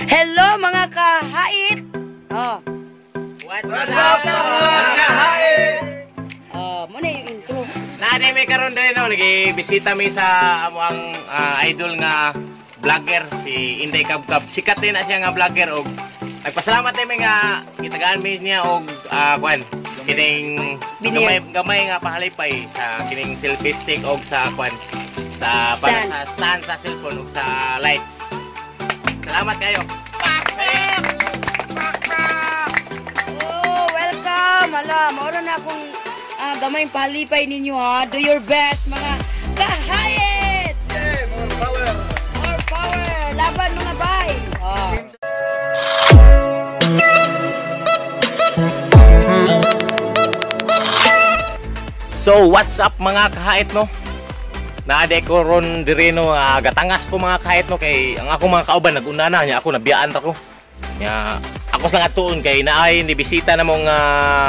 Hello, mga kahait! Oh. What's up, mga kahait? Oh, mao na yung intro. Naa mi karon diri, no, nagibisita mi sa among idol nga vlogger, si Inday Kabkab. Sikat din na siya nga vlogger og nagpasalamat mi nga gitagaan mi niya og kuan kining Binir. gamay gamay nga pahalipay sa kining selfie stick og sa kuan sa para Stand. Sa stand sa cellphone ug sa lights. Salamat kayo. Oh, welcome! Hala, mao na akong gamay palipay ninyo ha. Do your best, mga kahait! Yeah, more power! More power! Laban, mga bay! Oh. So, what's up, mga kahait, no? Naa ko ron diri, no, gatangas ko, mga kahait, no, kay ang akong mga kauban naguna na nya, ako nabiyaan ra ko. Nya ako sa atuon kay naay ni bisita na mong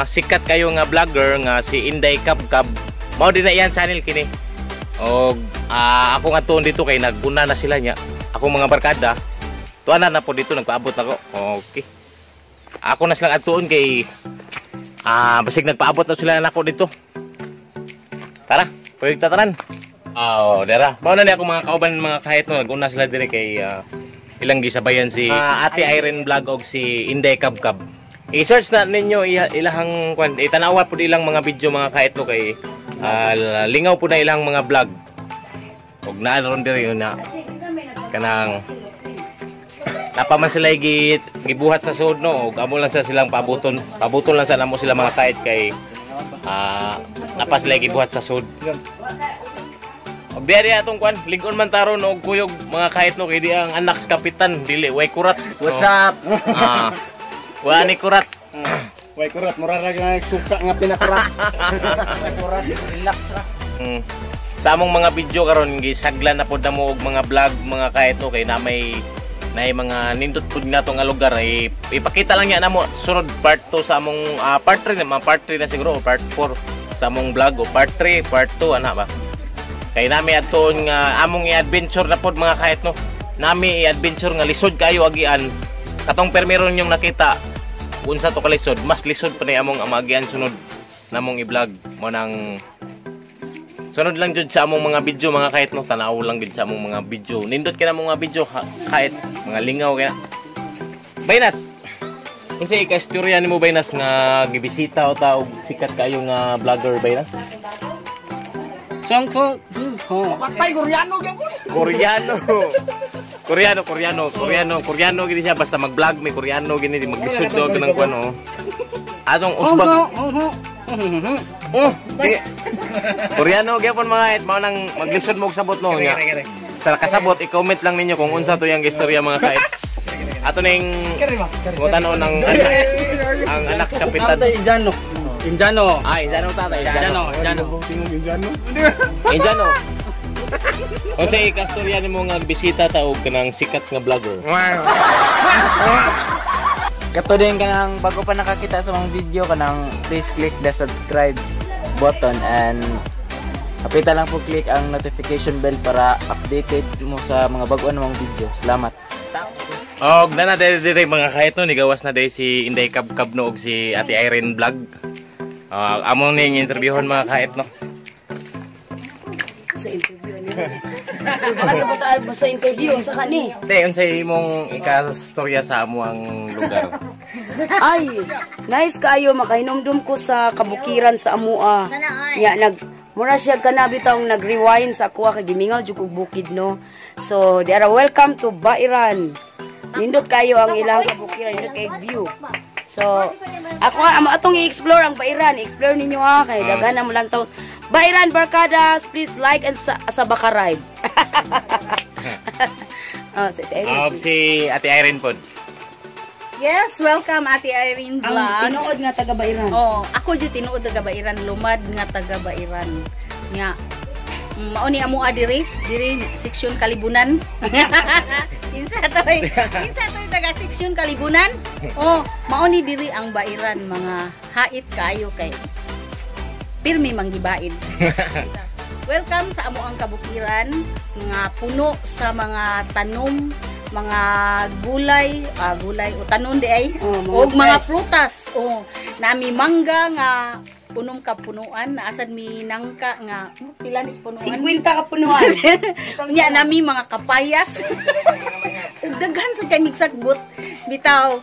sikat kayo nga vlogger nga si Inday Kabkab. Mao din na iyan channel kini. Og ako nga tuon dito kay naguna na sila nya. Akong mga barkada tuan na po dito, nagpaabot nako. Okay. Ako na silang atuon kay basig nagpaabot na sila nako dito. Tara, pwede tatanan. Oh, dara. Mao na ni ako mga kauban, mga kahit, no, naguna sila dire kay ilang gisabayan si Ate Irene Vlog og si Inday Kabkab. I-search na ninyo ilahang kwan, itanawa pud ilang mga video, mga kahit, no, kay lingaw pud na ilang mga vlog. Og naa ron diri na kanang napa man sila gibuhat sa sud, no, og amo lang sa silang pabuton. Pabuton lang sa namo sila, mga kahit, kay napa sila gibuhat sa sud. Og diya diya atong kwan, lig-on man taron og kuyog, mga kahit, no, kay di ang anak sa kapitan dili way kurat. What's up? Wa ni kurat. Way kurat, mura ra nga suka nga pinakurat. Way kurat, relax ra. Sa among mga video karon gisaglan na pod namo og mga vlog, mga kahit, no, kay na may nay mga nindot pud nga nga lugar ay ipakita lang niya namo sunod part 2 sa among part 3 na, mga part 3 na siguro o part 4 sa among vlog o part 3, part 2 ana ba. Kay nami adtoon nga among i-adventure na pod, mga kahit, no. Nami i-adventure nga lisod kayo agian. Katong permeron yung nakita unsa to kalisod, mas lisod pa ni among amagian sunod namong i-vlog mo nang sunod lang jud sa among mga video, mga kahit, no, tanaw lang jud sa among mga video. Nindot kay namong mga video kahit mga lingaw kaya. Baynas. Unsa ika-istorya nimo, Baynas, nga gibisita o ta og sikat kayo nga vlogger, Baynas? Songko Zuho. Patay Koreano gyapon. Koreano. Koreano, Koreano, Koreano, Koreano gini siya basta mag-vlog may Koreano gini di maglisod do kanang kuan oh. Atong usbag. Oh, di. Koreano gyapon, mga it, mao nang maglisod mo og sabot, no, nga. Sa kasabot, i-comment lang ninyo kung unsa to yang istorya, mga kait. Ato ning tan-on ng anak, ang anak sa kapitan. Tatay Indiano. Indiano. Ah, Indiano tatay, Indiano. Indiano, Indiano. Tingog Indiano. Indiano. Unsa ikastorya nimo nga bisita ta og kanang sikat nga vlogger? Kato din kanang bago pa nakakita sa mga video, kanang please click the subscribe button and apita lang po click ang notification bell para updated mo sa mga bago namang video. Salamat. Og nana diri diri, mga kahit, no, nigawas na day si Inday Kabkab, no, og si Ate Irene Vlog. Among ning interviewon, mga kahit, no. Sa interview niya. Baka na ba sa interview sa kani? Te, unsay imong ikastorya sa amo ang lugar? Ay, nice kayo, makahinumdum ko sa kabukiran sa amua. Nya nag mura siya kanabi taong nag-rewind sa akuha kay gimingaw jud kog bukid, no. So, diara, welcome to Bairan. Nindot kayo ang ilang kabukiran, nindot kay view. So, ako amo atong i-explore ang Bairan, i-explore ninyo ha kay daghan na mo lang taws. Bairan Barkadas, please like and sa Bakarayb. Oh, si Irene. Og si Ate Irene pod. Yes, welcome, Ate Irene Ang Vlog. tinuod nga taga Bairan. Oh, ako jud tinuod taga Bairan, lumad nga taga Bairan. Nga mao ni amo diri, diri seksyon Kalibunan. Kinsa toy? Kinsa toy taga seksyon Kalibunan? Oh, mao ni diri ang Bairan, mga hait kayo kay pirmi manggibaid. Welcome sa amo ang kabukiran nga puno sa mga tanom, Mga gulay, gulay utanon di ay, Oh, mga og mga fresh. prutas. Oh, nami mangga nga unom ka punuan, naasad mi nangka nga pila ni punuan. 50 ka punuan. Unya nami mga kapayas. Ug daghan sa kay migsakbot bitaw.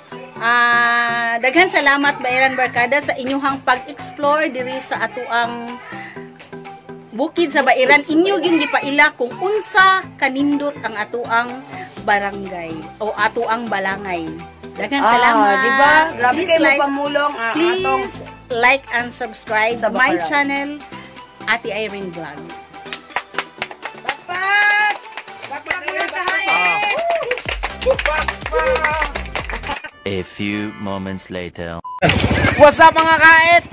Daghan salamat, Bairan Barkada, sa inyuhang pag-explore diri sa atuang bukid sa Bairan. Inyo gyud gipaila kung unsa kanindot ang atuang barangay o atuang balangay. Daghan salamat. Di ba? Grabe Please kayo like, mapamulong ang atong please like and subscribe Sa my Bacarau. Channel, Ate Irene Vlog. Bakpak! Bakpak mga kahae! A few moments later. What's up, mga kait?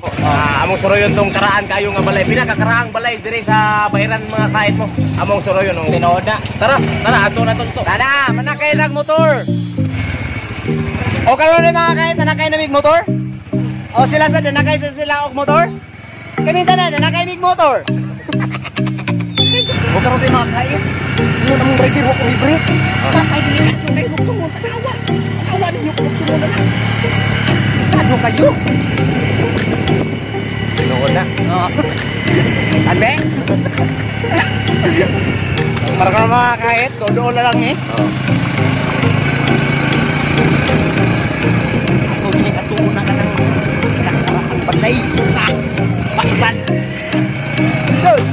Among suroyon tong karaan kayo nga balay. Pinakakaraang balay diri sa Bairan, mga kait mo. Among suroyon. Oh. Tinuod na. Tara, tara ato na to to. Tara, manakay lang motor. O karon ni mga kait, nanakay na mig motor? O sila sa nanakay sa sila og motor? Kami tanan nanakay mig motor. O karon ni mga kait, ingon among driver wa ko brake. Patay dili kay luksumon, tanawa. Tanawa ninyo kung luksumon na. Ano kayo? Tinuod na. Anbe? Para ka mga kait, doon na lang eh. Ako gining atuna ka ng nakaraang balay sa Bairan. Dos!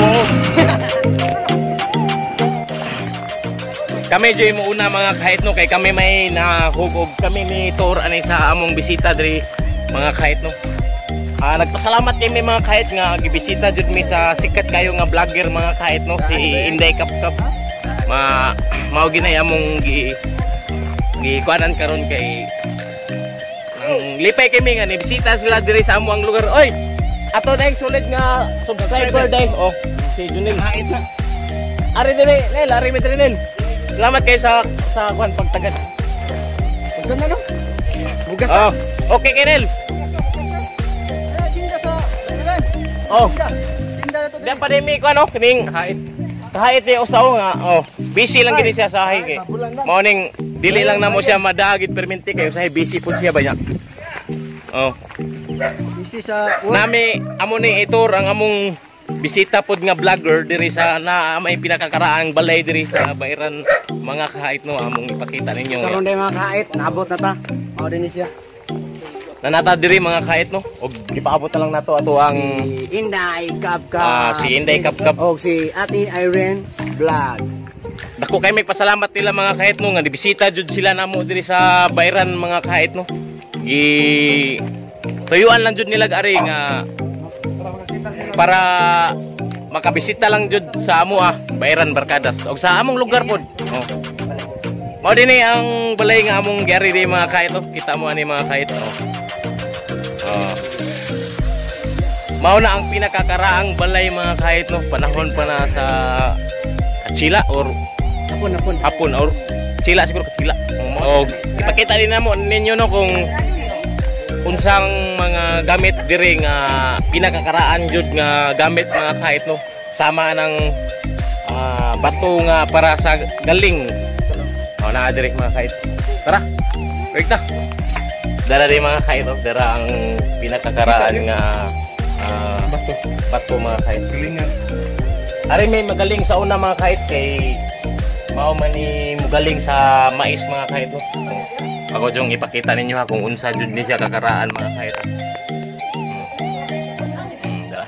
Oh. Kami jud mo una, mga kahit no, kay kami may nahugog kami ni tour anay sa among bisita diri, mga kahit no. Nagpasalamat kami, mga kahit, nga gibisita jud mi sa sikat kayo nga vlogger, mga kahit no, si Inday Kapkap. Ma mao ginay among gi gikuanan karon kay ang lipay kami nga nibisita sila diri sa among lugar. Oy, ato na yung solid nga subscriber dai. Oh, si Junil. Kahit na. Ari diri, Nel, ari mi diri, Nel. Salamat kayo sa kuan pagtagad. Unsa na no? Bugas. Oh, okay kay Nel. Sinda sa Bairan. Oh, Sinda na to. di pa din mi kuan oh, kining kahit kahit ni usaw nga oh, busy lang gini siya sa ahay kay. Mao ning dili lang namo siya madagit perminti kay usahay busy pud siya ba niya. Oh, Busy sa nami amo ni itur ang among bisita pod nga vlogger diri sa na may pinakakaraang balay diri sa Bairan, mga kahit no, among ipakita ninyo. Karon day mga kait, naabot na ta. Mao din ni siya. Nanata diri, mga kahit no, og gipaabot na lang nato ato ang Si Inday Kapkap. Si Inday Kapkap. Og si Ate Irene Vlog. Dako kay may pasalamat nila, mga kahit no, nga nibisita jud sila namo diri sa Bairan, mga kahit no. Gi tuyuan lang jud nila ari nga para makabisita lang jud sa amo Bairan Barkadas og sa among lugar pod. Oh. Mao dinhi ang balay nga among giari di, mga kahit oh. Kita mo ani, mga kahit oh. Oh. Mao na ang pinakakaraang balay, mga kahit no, panahon pa na sa Kachila or Hapon, hapon. Hapon or Chila siguro, Kachila. O ipakita din namo ninyo no kung unsang mga gamit diri nga pinakakaraan jud nga gamit, mga kahit no, sama ng bato nga para sa galing. O naa diri, mga kahit. Tara. Wait ta. Dara di, mga kahit oh. Dara ang pinakakaraan nga bato bato, mga kahit. Ari may magaling sa una, mga kahit, kay mao man ni mugaling sa mais, mga kahit no. Ako jong ipakita ninyo ha kung unsa jud ni siya kakaraan, mga kahit. Dara.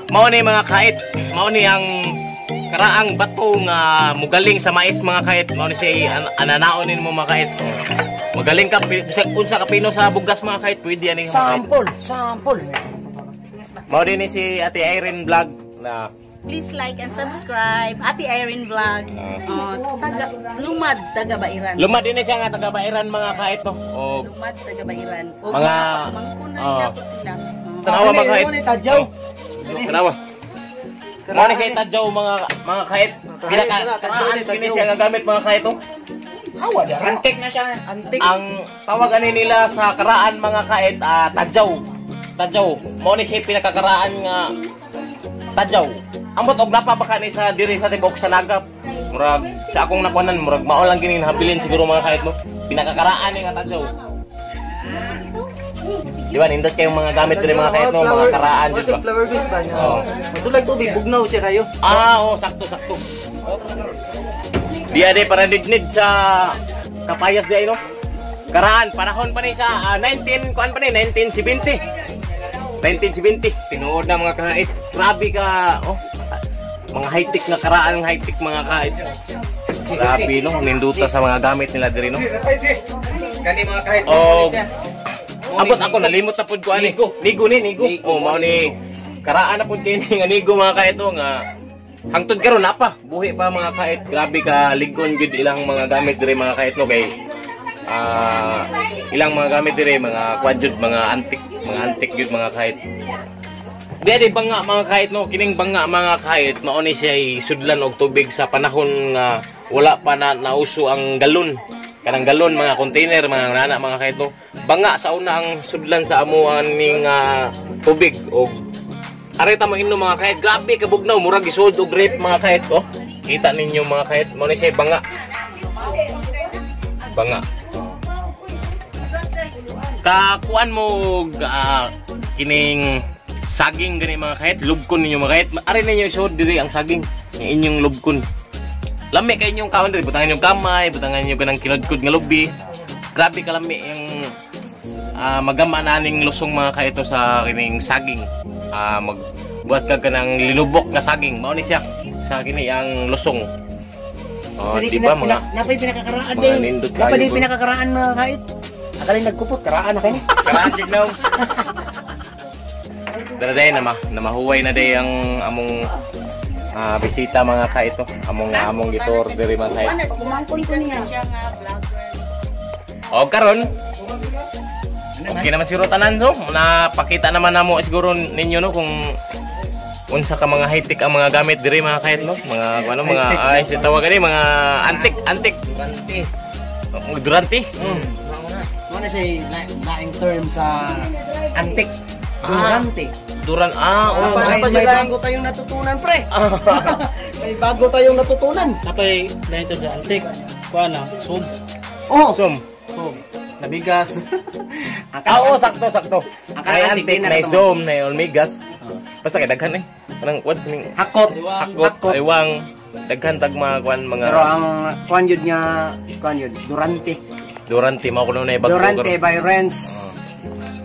Mao ni, mga kahit, mao ni ang karaang bato nga mugaling sa mais, mga kahit. Mao ni siya ananaon nimo, mga kahit. Oh. Magaling ka bisag unsa ka pino sa bugas, mga kahit, pwede ani, mga kahit. Sample, sample. Mao din ni si Ate Irene Vlog na Please like and subscribe. Ate Irene Vlog. Oh, taga Lumad, taga Bairan. Lumad din ni siya nga taga Bairan, mga kahit no. O Lumad, taga Bairan. O Mga- mga na oh. nato sila. Oh. Tanawa, mga kahit. Tadyaw. Tanawa. Mao ni siya tadyaw, mga kahit. Pinaka karaan kini siya nga gamit, mga kahit oh. Hawa dara. Antik na siya. Antik. Ang tawag ani nila sa karaan, mga kahit, tadyaw. Tadyaw. Mao ni siya pinakakaraan nga tadyaw. Ambot og napa ba ni sa diri sa tibok sa Naga. Murag sa akong nakuanan, murag mao lang kini nahabilin siguro mga kahit no. Pinakakaraan ni nga tadyaw. Di ba nindot kayong mga gamit diri mga kahit no, mga karaan Wala di sa ba? flower base ba niya? Oo. Masulag tubig, bugnaw siya kayo. Ah, oh, sakto sakto. Di ade para nidnid sa kapayas di ay no. Karaan panahon pa ni sa 19 kuan pa ni 1970. 1970 tinuod na mga kahit. Grabe ka oh. Mga high-tech nga karaan, high-tech mga kahit. Grabe no, ninduta sa mga gamit nila diri no. Kani mga kahit. Oh. Abot ako nalimot na pud ko ani. Nigo ni nigo. Oh, mao ni karaan na pud kini nga nigo mga kahit oh, nga hangtod karon napa buhi pa mga kahit. Grabe ka ligon gid ilang mga gamit diri mga kahit no kay ilang mga gamit diri mga kwan jud, mga antik jud mga kahit. Di di banga mga kahit no, kining banga mga kahit mao ni siya sudlan og tubig sa panahon nga wala pa na nauso ang galon. Kanang galon mga container mga nana mga kahit no. Banga sa una ang sudlan sa amuan ning tubig og areta mo inom mga kahit. Grabe kabugnaw, murag gisud og grape mga kahit oh. Kita ninyo mga kahit mao ni siya banga. Banga. Kakuan mo og kining saging gani mga kahit, lubkon ninyo mga kahit. Ari ninyo isuod diri ang saging ng inyong lubkon. Lami kay inyong kaon diri, butangan inyong kamay, butangan ninyo kanang kinudkod nga lubi. Grabe kalami yung magama na ning lusong mga kahit sa kining saging. Magbuhat ka kanang linubok nga saging, mao ni siya sa kini ang lusong. Oh, di ba mga napay pinakakaraan mga din. nindot Napay kayo, din bro. pinakakaraan mga kahit. Akalay nagkupot, karaan na kayo. Karaan jud now. Dara day na mahuway na day ang among bisita mga kaito. Among among gitor diri mga kait. Pumangkon ko niya. Siya nga vlogger. O karon okay naman siguro tanan so. Napakita naman namo siguro ninyo no kung unsa ka mga high-tech ang mga gamit diri mga kait no. Mga ano mga ay si tawag ani mga antik antik. Durante. Durante. Muna siya laing term sa antik. Durante. Duran ah Oh, oh. may bago tayong natutunan, pre. May bago tayong natutunan. Napay lain to sa antik. Kuan na, sum, Oh. Sum. So, nabigas. Ah, oo, sakto, sakto. Ang May antik antik, din na may ito. zoom, may olmigas. Basta kay daghan eh. Kanang what ning Hakot. hakot, iwang, daghan tag mga kuan mga Pero ang kuan yun nga, kuan yun, Durante. Durante mao kuno na bago. Durante by Renz.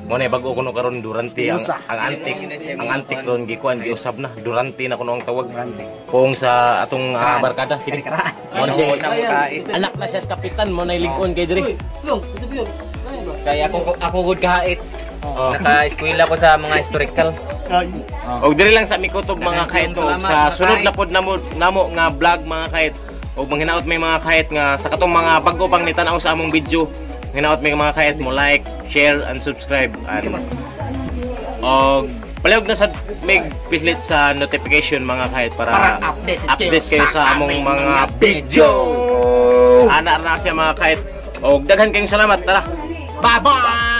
Mo na bago kuno karon Durante ang Espinosa. ang antik ron gikuan giusab na Durante na kuno ang tawag. Durante. Kung sa atong barkada kini. Karaan. Mo na siya anak na siya sa kapitan mo na lig-on kay diri. Kaya ako good kahit. Oh. Naka-eskwela ko sa mga historical. Og diri lang sa mikutob mga kahit og sa sunod na pod namo namo nga vlog mga kahit og manghinaot may mga kahit nga sa katong mga bag-o pang nitan-aw sa among video. Hinaot may mga kahit mo like, share and subscribe and og palihog na sa mig pislit sa notification mga kahit para Para update update kayo sa among aming mga video. Ana na siya mga kahit og daghan kayong salamat. Tara. Bye-bye!